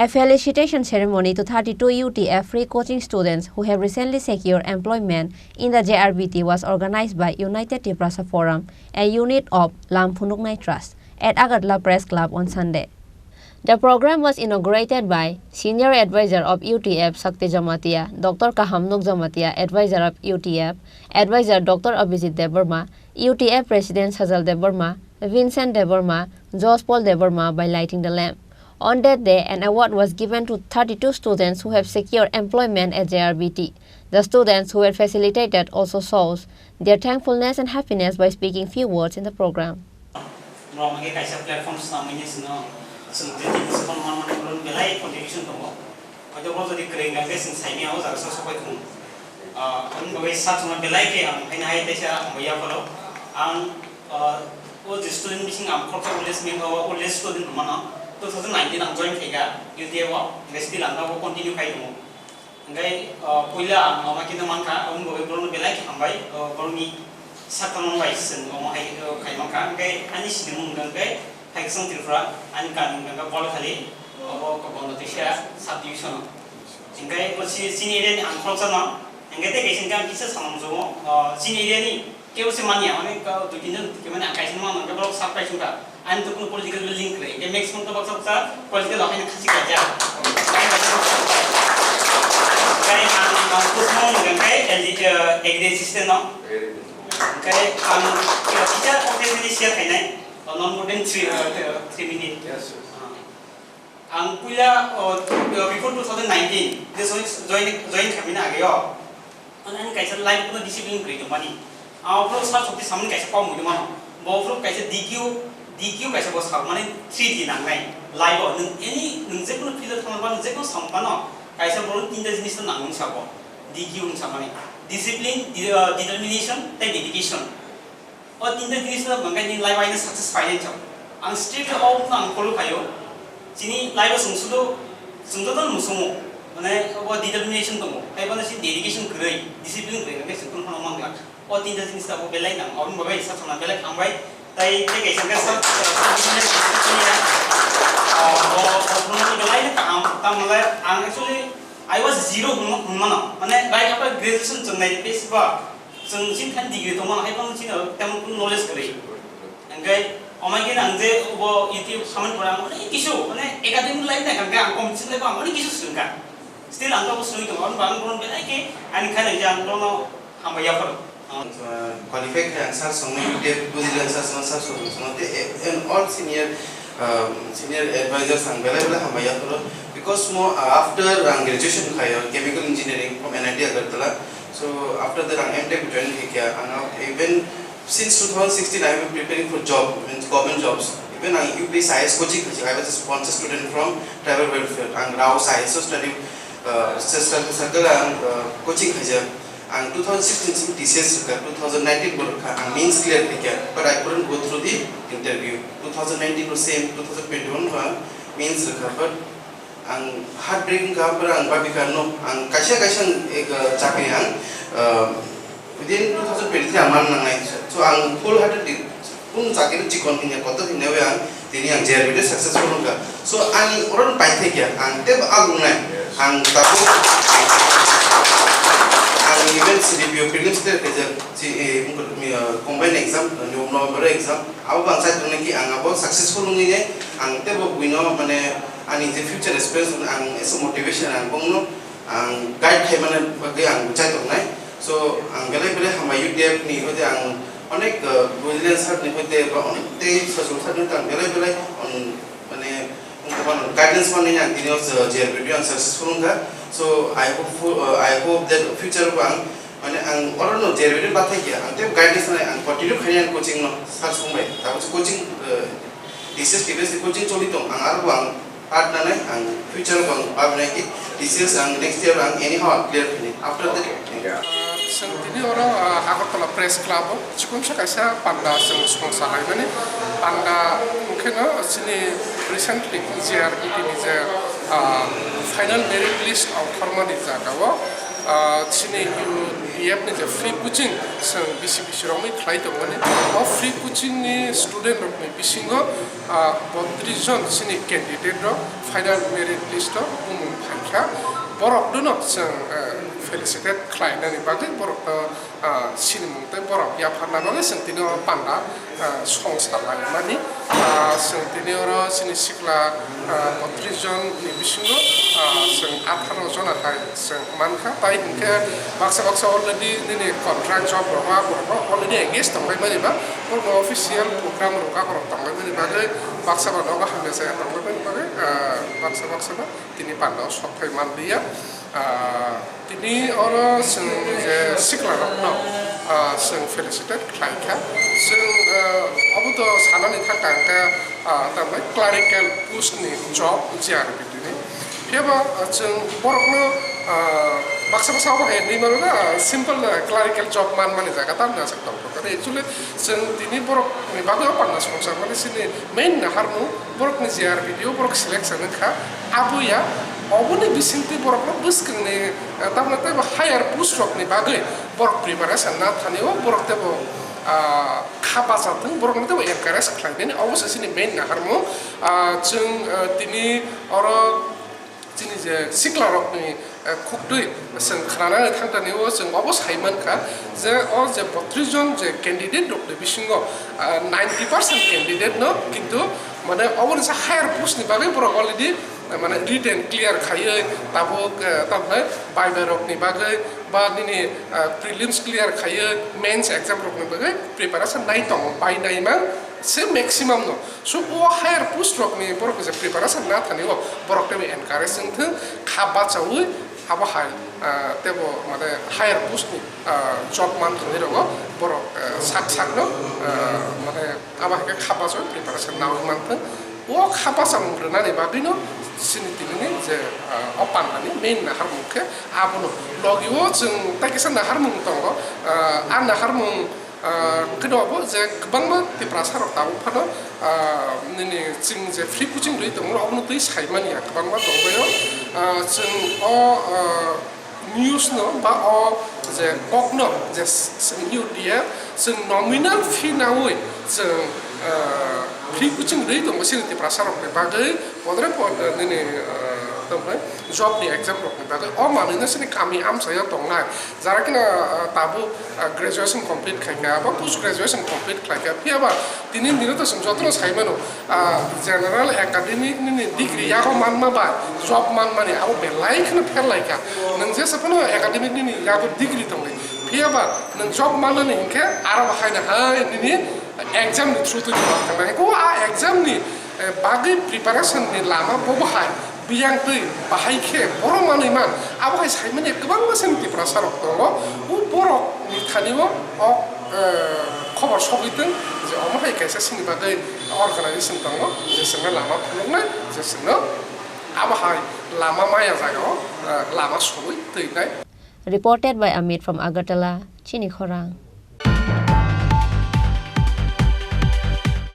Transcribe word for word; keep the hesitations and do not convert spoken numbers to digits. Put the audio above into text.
A felicitation ceremony to thirty-two U T F free coaching students who have recently secured employment in the J R B T was organized by United Tiprasa Forum, a unit of Lam Phunuknai Trust, at Agartala Press Club on Sunday. The program was inaugurated by Senior Advisor of U T F Shakti Jamatia, Doctor Kahamnuk Jamatia, Advisor of U T F, Advisor Doctor Abhijit Debbarma, U T F President Sajal Debbarma, Vincent Debbarma, Josh Paul Debbarma by lighting the lamp. On that day, an award was given to thirty-two students who have secured employment at J R B T. The students who were facilitated also shows their thankfulness and happiness by speaking few words in the program. Norok hwnkhe kaisa platform swnamwi ni chwngno chwng je tini swkang manmani oro belai contribution tongo. Hoito bo jodi kwrwi wngkha khe chwng saimanya o jaga sok sokbai thung. Ah, aboni bagwi sak chwngno belai khe ang haino hai teisa hambai yapharo. Ang, ah, o je student bising ang khoroksa oldest mem-, o oldest student rwmano two thousand nineteen ang join khaikha U T F o, hwnkhe still ang tabuk continue khai tongo. Hingke, o, puila ang omo khe no mankha, aboni bagwi borokno belai khe hambai, o, borokni saktorma bai chwng omo hai, o, khai mankha. Hingke ani sinimung wngkha hingke Phaikasong Tripura, ani kami wngkha Bolkhali, obo Gandotwisa sub division o. Hingke bo si-, chini area ni ang khoroksa no, hingke tei kaisa hingke ang kisa samung sumo, o, chini area ni Kebo se manya, mane, ka, dui tin jon, ke mane, ang kaisa mano, ke borok sak pai sungkha. Ani to kuno political link kwrwi, ke maximum to baksa baksa political rok haino khasi kaijak. Kai ang, ang kusmo nungkha kai L D, eh, agri assistant no. Kai ang, eh, teacher office ni share khainai, non more than three, eh, three minute. Yes, sir. Ah. Ang puila, o, before two thousand nineteen, je join, join, join khamina ageo, ani, ani kaisa life no discipline kwrwi tongmani. Ang phuru sal sokti samani kaisa kok muitu mano. Bo phuru kaisa D Q, D Q kaisa bo sal, mane three D nangnai. Life o nwng any, nwng je kono field o thangma, nwng je kono samung phano, kaisa borok tinta jinis no nangmani sabo. D Q wng samani. Discipline, de-, o, determination, tei dedication. O tinta jinis no hwnkhai nini life o haino success phainai chao. Ang strictly o wngkha ang follow khaio. Chini life o chwng sudo, chwng joto no musumo. Mane obo determination tongo. Haiphano chini dedication kwrwi, discipline kwrwi hwnkhe chwng kunu phano mangla. O tinta jinis tabuk belai nang. Aboni bagwi sak samna belai hambai. Tai tei kaisa khe sal, sal, sal, sal, sal, ah, bo, bo, bo, belai kaham. Tamni bagwi ang actually I was zero hwnma-, hwnmano. Mane right after graduation chwng nai besi ba. Chwng chini thani degree tongmano hai phano chini oro temon knowledge kwrwi. Hingke omo khe ang je bo YouTube samani pore ang onek kisu, mane academic life nai kha, ang competition life ang onek kisu swngkha. Still ang tabuk swngwi tongo, ang bang bono belai khe ani khainai je ang bono hambai yapharo. Qualify khe ang sir songni tei bujili ang sir song, sir song, song, tei, and all senior, um, senior advisors ang belai belai hambai yapharo. Because mo, uh, after ang graduation khaio chemical engineering from N I T Agartala. So after that ang M Tech join khaikha, ang even since two thousand sixteen I have been preparing for job, means government jobs. Even ang U P S C I A S coaching khaijak, I was a sponsor student from tribal welfare. Ang RAO C I S O study, uh, circle ang, uh, coaching khaijak. Ang two thousand sixteen simi T C S rwkha, two thousand nineteen bo rwkha, ang mains clear khaikha, but I couldn't go through the interview. Two thousand nineteen bo same, two thousand twenty-one bo ang mains rwkha, but ang heartbreaking kha, but ang babikha no, ang kaisa kaisa ang ek, uh, chakri ang, uh, within two thousand twenty-three ang man nangnai. So ang full heartedly kunu chakri chikon hinya kotor hinya we ang tini ang J R B T successful wngkha. So ang oro paithai kya ang tebo agungnai ang tabuk ang even C D P O prelims clear khaijak si, eh, mungkot, eh, combine exam, eh, November exam abo bang sai tongnai ki ang abo successful wngwi ne ang tebo buino mane ani je future aspirants ang ese motivation ang bongno ang guide khaimani bagwi ang chai tongnai. So ang belai belai hambai U T F ni hoite ang onek, uh, bujilian sir ni hoite ba onek tei sajwk sir ni ang belai belai, um, mane, um, guidance manwi ang tini o J R B T ang successful wngkha. So I hope for, uh, I hope that future bo ang mane ang oro no J R B T bathai khe ang tei guidance nai ang continue khainai ang coaching no sir songbai tabuk coaching, uh, T C S T P S ni coaching choli tong ang aro bo ang Part nanai ang future o ang babinai ki T C S ang next year ang anyhow clear khainai. After that, yeah. Ah, chwng tini oro, ah, Agartala Press Club o chikon sa kaisa panda chwng song sa laimani. Panda hwnkhe no chini recently J R B T ni je, ah, final merit list ongkhormani jaga o, ah, chini youth B F ni je free coaching chwng bisi bisi rokni khlai tongmani, o free coaching ni student rokni bisingo, ah, botris jon chini candidate rok final merit list o bumung phaikha, borok no chwng, ah, felicitate khlainani bagwi borok no, ah, sinimung tei borok yapharna bagwi chwng tini o panda, ah, songsa laimani. Ah, chwng tini oro chini sikla, ah, botris jon ni bisingo, ah, chwng atharo jona hai chwng mankha. Tai hinkhe baksa baksa already nini contract job rok, ah, borok already engage tonglaimani ba, borokno official program rok, ah, borok tonglaimani bagwi baksa ba nogo hamya chaya tonglaimani bagwi, ah, baksa baksa ba tini panda o sok phai manliya. Ah, tini oro chwng je siklarokno, ah, chwng felicitate khlai kha. Chwng, ah, obo to sanani thang kha, ah, tamni clerical post ni job G R B D ni. Phiya ba, ah, chwng borokno, ah, baksa baksa obo hai hinwi mano na, ah, simple, ah, clerical job manmani jaga tamni aswk tong kha. Actually, chwng tini borokni bagwi o panda songchar mani chini main naharmung borokni G R B D o borok selection wngkha, abo ya, oboni bisingtwi borokno bwskangni, eh, tamni teibo higher post rokni bagwi borok preparation na thani o borok teibo, ah, kha bacha thung, borokno teibo encourage khlai nini, obo se chini main naharmung. Ah, chwng, ah, tini oro chini je siklarokni, eh, khuktwi chwng khnanani thangtani o chwng obo sai mankha je o je botris jon je candidate rokni bisingo, ah, ninety percent candidate no kintu mane oboni sa higher post ni bagwi borok already, eh, mane written clear khaiwi tabuk, eh, tamni viva rokni bagwi ba nini, ah, prelims clear khaiwi mains exam rokni bagwi preparation nai tongo bai nai man se maximum no. So, o higher post rokni borok je preparation na thani o, borok teibo encourage wng thung, kha bachaui abo hai, ah, teibo mane higher post ni, ah, job man thani rogo borok, ah, sak sak no, ah, mane abo hai khe kha bachaui preparation naui man thung. O kha bachamung rwnani bagwi no chini tini ni je, ah, o pandani main naharmung khe abono. Logi o chwng tai kisa naharmung tongo, ah, a naharmung Ah, hwnkhe no obo je kwbangma Tiprasa rok tabuk phano, ah, nini chwng je free coaching rwi tongo, obono twi sai manya kwbangma tongbaio. Ah, chwng o, ah, news no ba o je kokno je s-, s-, U T F chwng nominal fee naui chwng, ah, free coaching rwi tongo chini Tiprasa rokni bagwi podre pod nini, ah, tongmai job ni exam rokni bagwi o manwi no chini kami amchaio tongnai. Jara kino, ah, tabuk, ah, graduation complete khaikha, abo post graduation complete khlaikha, phiya ba tini dino to chwng jotono sai mano, ah, general academic nini degree yago manma ba job manmani abo belai kheno pherlaikha. Nwng jesa phano academic nini yago degree tongdi, phiya ba nwng job manmani hinkhe aro bo haino hai nini exam ni through twi tongma thangna hai. Ko a exam ni, eh, bagwi preparation ni lama bo bo hai. Biyang twi bahai khe borok manwi man, abo hai saimanya kwbangma chini Tiprasa rok tongo. O borok ni thani o, o, eh, khobor sogwi tong je omo hai kaisa chini bagwi organization tongo je chwngno lama phunuknai, je chwngno abo hai lama maya jaga o, eh, lama sogwi twi nai. Reported by Amit from Agartala, Chini Khorang.